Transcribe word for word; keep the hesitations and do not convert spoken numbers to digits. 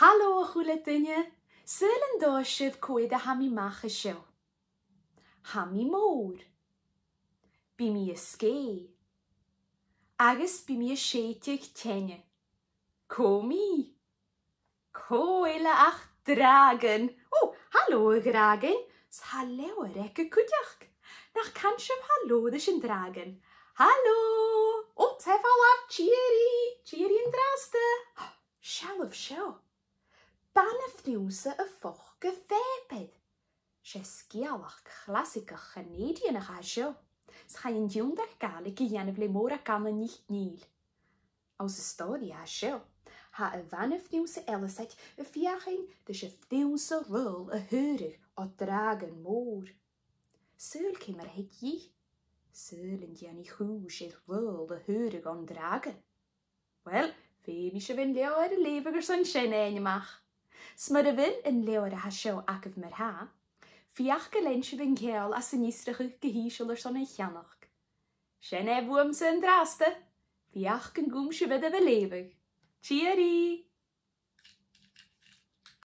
Halò a h-uile duine! Saoil an tomhais sibh cò air a tha mi a-mach an seo? Tha mi mòr. Bidh mi a' sgèith. Agus bidh mi a' sèideadh teine. Cò mi? Cò eile ach dràgon! Ò, halò a dhràgoin! 'S tha leabhar aige cuideachd. Nach can sibh halò ris an dràgon? Halò! Ò, tha e a' falbh! Tìoraidh! Tìoraidh an-dràsta! Seallaibh seo. Bana-phrionnsa a' fochd a' phàipeir. 'S e sgeulachd chlasaigeach Chanèidianach a tha seo. 'S chaidh an tionndadh Gàidhlig a dhèanamh le Mòrag Anna NicNèill. Anns an stòiridh a tha seo, tha a' bhana-phrionnsa Elisaid a' feuchainn ris a' phrionnsa Raoul a shaoradh o dhràgon mòr. Saoil ciamar a thig dhi? Saoil an dèan i cùis air Raoul a shaoradh on dràgon? Uill, feumaidh sibh an leabhar a leughadh airson sin fhaighinn a-mach. 'S mura bheil an leabhar a tha seo agaibh mar-thà, feuch gun lean sibh an ceangal anns an fhiosrachadh gu h-ìosal airson a cheannach. Sin e bhuamsa an-dràsta. Feuch gun cùm sibh oirbh a' leughadh. Tìoraidh!